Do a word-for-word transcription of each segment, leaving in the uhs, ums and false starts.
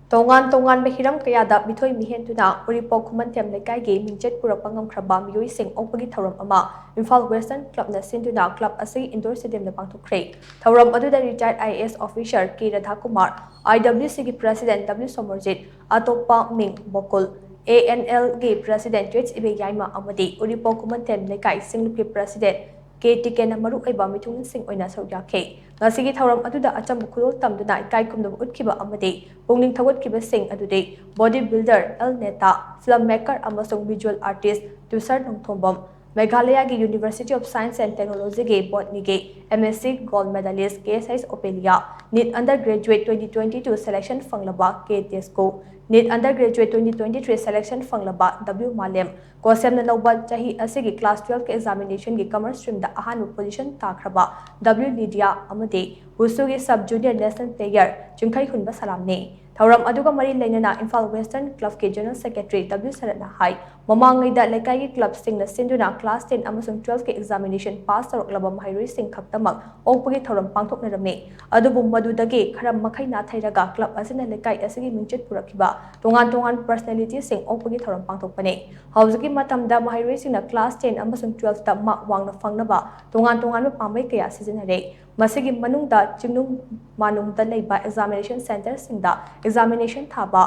ꯇꯣꯉꯥꯟ ꯇꯣꯉꯥꯟꯕ ꯍꯤꯔꯝ ꯀꯌꯥꯗ ꯃꯤꯊꯣꯏ ꯃꯤꯍꯦꯟꯗꯨꯅ ꯎꯔꯤꯄꯣꯛ ꯈꯨꯃꯟꯊꯦꯝ ꯂꯩꯀꯥꯏꯒꯤ ꯃꯤꯡꯆꯠ ꯄꯨꯔꯛꯄ ꯉꯝꯈ꯭ꯔꯕ ꯃꯤꯑꯣꯏꯁꯤꯡ ꯑꯣꯛꯄꯒꯤ ꯊꯧꯔꯝ ꯑꯃ ꯏꯝꯐꯥꯜ ꯋꯦꯁꯇꯔꯟ ꯀ꯭ꯂꯕꯅ ꯁꯤꯟꯗꯨꯅ ꯀ꯭ꯂꯕ ꯑꯁꯤꯒꯤ ꯏꯟꯗꯣꯔ ꯁ꯭ꯇꯦꯗꯤꯌꯝꯗ ꯄꯥꯡꯊꯣꯛꯈ꯭ꯔꯦ꯫ ꯊꯧꯔꯝ ꯑꯗꯨꯗ retired I A S officer K ꯔꯥꯙꯥꯀꯨꯃꯥꯔ, I W C ꯒꯤ president W ꯁꯣꯃꯔꯖꯤꯠ, ꯑꯇꯣꯞꯄ ꯃꯤꯡ ꯕꯣꯀꯨꯜ, A N L ꯒꯤ president H ꯏꯕꯦꯌꯥꯏꯃ ꯑꯃꯗꯤ ꯎꯔꯤꯄꯣꯛ ꯈꯨꯃꯟꯊꯦꯝ ꯂꯩꯀꯥꯏ ꯁꯤꯡꯂꯨꯞꯀꯤ president ꯀꯦ ꯇꯤꯀꯦꯟꯅ ꯃꯔꯨ ꯑꯣꯏꯕ ꯃꯤꯊꯨꯡꯂꯦꯟꯁꯤꯡ ꯑꯣꯏꯅ ꯁꯔꯨꯛ ꯌꯥꯈꯤ꯫ ꯉꯁꯤꯒꯤ ꯊꯧꯔꯝ ꯑꯗꯨꯗ ꯑꯆꯝꯕ ꯈꯨꯗꯣꯜ ꯇꯝꯗꯨꯅ ꯏꯀꯥꯏ ꯈꯨꯝꯅꯕ ꯎꯠꯈꯤꯕ ꯑꯃꯗꯤ ꯄꯨꯛꯅꯤꯡ ꯊꯧꯒꯠꯈꯤꯕꯁꯤꯡ ꯑꯗꯨꯗꯤ body builder L Neta, film maker ꯑꯃꯁꯨꯡ visual artist ꯇꯨꯁꯥꯔ ꯅꯣꯡꯊꯣꯝꯕꯝ, ꯃꯦꯘꯥꯂꯌꯥꯒꯤ University of Science and Technology ꯒꯤ botany ꯒꯤ M S C gold medalist K S H Ophelia, NEET undergraduate twenty twenty two selection ꯐꯪꯂꯕ ꯀꯦ ꯇꯦꯖꯀꯣ, NEET undergraduate twenty twenty three selection ꯐꯪꯂꯕ W ꯃꯥꯂꯦꯝ, ꯀꯣꯁꯦꯝꯅ ꯂꯧꯕ ꯆꯍꯤ ꯑꯁꯤꯒꯤ class twelve ꯀꯤ examination ꯒꯤ commerce stream ꯗ ꯑꯍꯥꯟꯕ position ꯇꯥꯈ꯭ꯔꯕ W ꯂꯤꯗꯤꯌꯥ ꯑꯃꯗꯤ ꯋꯨꯁꯨꯒꯤ sub junior national player ꯆꯤꯡꯈꯩꯍꯨꯟꯕ ꯁꯂꯥꯝꯅꯤ꯫ ꯊꯧꯔꯝ ꯑꯗꯨꯒ ꯃꯔꯤ ꯂꯩꯅꯅ ꯏꯝꯐꯥꯜ ꯋꯦꯁꯇꯔꯟ ꯀ꯭ꯂꯕꯀꯤ general secretary W ꯁꯔꯠꯅ ꯍꯥꯏ, ꯃꯃꯥꯡꯉꯩꯗ ꯂꯩꯀꯥꯏꯒꯤ ꯀ꯭ꯂꯕꯁꯤꯡꯅ ꯁꯤꯟꯗꯨꯅ class ten ꯑꯃꯁꯨꯡ twelve ꯀꯤ examination pass ꯇꯧꯔꯛꯂꯕ ꯃꯍꯩꯔꯣꯏꯁꯤꯡ ꯈꯛꯇꯃꯛ ꯑꯣꯛꯄꯒꯤ ꯊꯧꯔꯝ ꯄꯥꯡꯊꯣꯛꯅꯔꯝꯃꯤ꯫ ꯑꯗꯨꯕꯨ ꯃꯗꯨꯗꯒꯤ ꯈꯔ ꯃꯈꯩ ꯅꯥꯊꯩꯔꯒ ꯀ꯭ꯂꯕ ꯑꯁꯤꯅ ꯂꯩꯀꯥꯏ ꯑꯁꯤꯒꯤ ꯃꯤꯡꯆꯠ ꯄꯨꯔꯛꯈꯤꯕ ꯇꯣꯉꯥꯟ ꯇꯣꯉꯥꯟꯕ personality ꯁꯤꯡ ꯑꯣꯛꯄꯒꯤ ꯊꯧꯔꯝ ꯄꯥꯡꯊꯣꯛꯄꯅꯤ꯫ ꯍꯧꯖꯤꯛꯀꯤ ꯃꯇꯝꯗ ꯃꯍꯩꯔꯣꯏꯁꯤꯡꯅ class ten ꯑꯃꯁꯨꯡ twelve ꯇ mark ꯋꯥꯡꯅ ꯐꯪꯅꯕ ꯇꯣꯉꯥꯟ ꯇꯣꯉꯥꯟꯕ ꯄꯥꯝꯕꯩ ꯀꯌꯥ ꯁꯤꯖꯤꯟꯅꯔꯦ꯫ ꯃꯁꯤꯒꯤ ꯃꯅꯨꯡꯗ ꯆꯤꯡꯅꯨꯡ ꯃꯥꯅꯨꯡꯗ ꯂꯩꯕ examination centre ꯁꯤꯡꯗ examination ꯊꯥꯕ,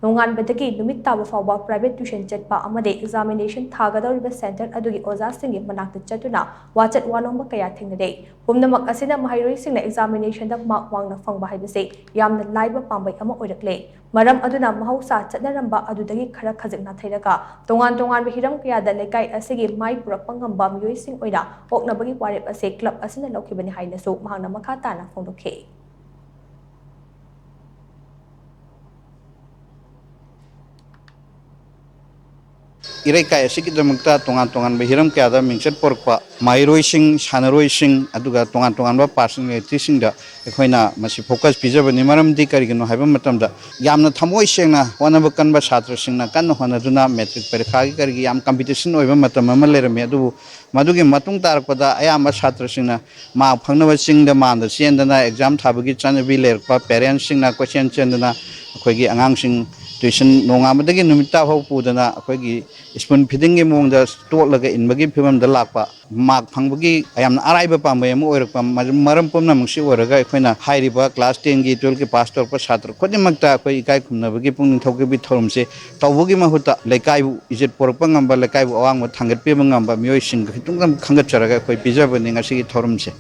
ꯅꯣꯡꯉꯥꯟꯕꯗꯒꯤ ꯅꯨꯃꯤꯠ ꯇꯥꯕ ꯐꯥꯎꯕ private tuition ꯆꯠꯄ ꯑꯃꯗꯤ examination ꯊꯥꯒꯗꯧꯔꯤꯕ centre ꯑꯗꯨꯒꯤ ꯑꯣꯖꯥꯁꯤꯡꯒꯤ ꯃꯅꯥꯛꯇ ꯆꯠꯇꯨꯅ ꯋꯥꯆꯠ ꯋꯥꯅꯣꯝꯕ ꯀꯌꯥ ꯊꯦꯡꯅꯔꯦ꯫ ꯄꯨꯝꯅꯃꯛ ꯑꯁꯤꯅ ꯃꯍꯩꯔꯣꯏꯁꯤꯡꯅ examination ꯗ mark ꯋꯥꯡꯅ ꯐꯪꯕ ꯍꯥꯏꯕꯁꯤ ꯌꯥꯝꯅ ꯂꯥꯏꯕ ꯄꯥꯝꯕꯩ ꯑꯃ ꯑꯣꯏꯔꯛꯂꯦ꯫ ꯃꯔꯝ ꯑꯗꯨꯅ ꯃꯍꯧꯁꯥ ꯆꯠꯅꯔꯝꯕ ꯑꯗꯨꯗꯒꯤ ꯈꯔ ꯈꯖꯤꯛ ꯅꯥꯊꯩꯔꯒ ꯇꯣꯉꯥꯟ ꯇꯣꯉꯥꯟꯕ ꯍꯤꯔꯝ ꯀꯌꯥꯗ ꯂꯩꯀꯥꯏ ꯑꯁꯤꯒꯤ ꯃꯥꯏ ꯄꯨꯔꯛꯄ ꯉꯝꯕ ꯃꯤꯑꯣꯏꯁꯤꯡ ꯑꯣꯏꯅ ꯑꯣꯛꯅꯕꯒꯤ ꯋꯥꯔꯦꯞ ꯑꯁꯤ ꯀ꯭ꯂꯕ ꯑꯁꯤꯅ ꯂꯧꯈꯤꯕꯅꯤ ꯍꯥꯏꯅꯁꯨ ꯃꯍꯥꯛꯅ ꯃꯈꯥ ꯇꯥꯅ ꯐꯣꯡꯗꯣꯛꯈꯤ꯫ ꯏꯔꯩꯀꯥꯏ ꯑꯁꯤꯒꯤꯗꯃꯛꯇ ꯇꯣꯉꯥꯟ ꯇꯣꯉꯥꯟꯕ ꯍꯤꯔꯝ ꯀꯌꯥꯗ ꯃꯤꯡꯆꯠ ꯄꯨꯔꯛꯄ ꯃꯍꯩꯔꯣꯏꯁꯤꯡ, ꯁꯥꯟꯅꯔꯣꯏꯁꯤꯡ, ꯑꯗꯨꯒ ꯇꯣꯉꯥꯟ ꯇꯣꯉꯥꯟꯕ personalityꯁꯤꯡꯗ ꯑꯩꯈꯣꯏꯅ ꯃꯁꯤ focus ꯄꯤꯖꯕꯅꯤ꯫ ꯃꯔꯝꯗꯤ ꯀꯔꯤꯒꯤꯅꯣ ꯍꯥꯏꯕ ꯃꯇꯝꯗ, ꯌꯥꯝꯅ ꯊꯃꯣꯏ ꯁꯦꯡꯅ ꯍꯣꯠꯅꯕ ꯀꯟꯕ ꯁꯥꯇ꯭ꯔꯁꯤꯡꯅ ꯀꯟꯅ ꯍꯣꯠꯅꯗꯨꯅ matric ꯄꯔꯤꯈꯥꯒꯤ ꯀꯔꯤꯒꯤ ꯌꯥꯝ competition ꯑꯣꯏꯕ ꯃꯇꯝ ꯑꯃ ꯂꯩꯔꯝꯃꯤ꯫ ꯑꯗꯨꯕꯨ ꯃꯗꯨꯒꯤ ꯃꯇꯨꯡ ꯇꯥꯔꯛꯄꯗ ꯑꯌꯥꯝꯕ ꯁꯥꯇ꯭ꯔꯁꯤꯡꯅ ꯃꯥꯔꯛ ꯐꯪꯅꯕ ꯆꯤꯡꯗ ꯃꯥꯟꯗ ꯆꯦꯟꯗꯅ exam ꯊꯥꯕꯒꯤ ꯆꯠꯅꯕꯤ ꯂꯩꯔꯛꯄ, parentsꯁꯤꯡꯅ ꯀꯣꯏꯆꯦꯟ ꯆꯦꯟꯗꯅ ꯑꯩꯈꯣꯏꯒꯤ ꯑꯉꯥꯡꯁꯤꯡ tuition ꯅꯣꯡꯉꯥꯟꯕꯗꯒꯤ ꯅꯨꯃꯤꯠ ꯇꯥꯐꯥꯎ ꯄꯨꯗꯅ ꯑꯩꯈꯣꯏꯒꯤ spoon feedingꯒꯤ ꯃꯑꯣꯡꯗ ꯇꯣꯠꯂꯒ ꯏꯟꯕꯒꯤ ꯐꯤꯕꯝꯗ ꯂꯥꯛꯄ, ꯃꯥꯔꯛ ꯐꯪꯕꯒꯤ ꯌꯥꯝꯅ ꯑꯔꯥꯏꯕ ꯄꯥꯝꯕꯩ ꯑꯃ ꯑꯣꯏꯔꯛꯄ, ꯃꯔꯝ ꯄꯨꯝꯅꯃꯛꯁꯤ ꯑꯣꯏꯔꯒ ꯑꯩꯈꯣꯏꯅ ꯍꯥꯏꯔꯤꯕ class tenꯒꯤ, twelveꯀꯤ pass ꯇꯧꯔꯛꯄ ꯁꯥꯇ꯭ꯔ ꯈꯨꯗꯤꯡꯃꯛꯇ ꯑꯩꯈꯣꯏ ꯏꯀꯥꯏ ꯈꯨꯝꯅꯕꯒꯤ ꯄꯨꯛꯅꯤꯡ ꯊꯧꯒꯠꯄꯒꯤ ꯊꯧꯔꯝꯁꯦ ꯇꯧꯕꯒꯤ ꯃꯍꯨꯠꯇ, ꯂꯩꯀꯥꯏꯕꯨ ꯏꯖꯠ ꯄꯨꯔꯛꯄ ꯉꯝꯕ, ꯂꯩꯀꯥꯏꯕꯨ ꯑꯋꯥꯡꯕ ꯊꯥꯡꯒꯠꯄꯤꯕ ꯉꯝꯕ ꯃꯤꯑꯣꯏꯁꯤꯡ ꯈꯤꯇꯪ ꯈꯟꯒꯠꯆꯔꯒ ꯑꯩꯈꯣꯏ ꯄꯤꯖꯕꯅꯤ ꯉꯁꯤꯒꯤ ꯊꯧꯔꯝꯁꯦ꯫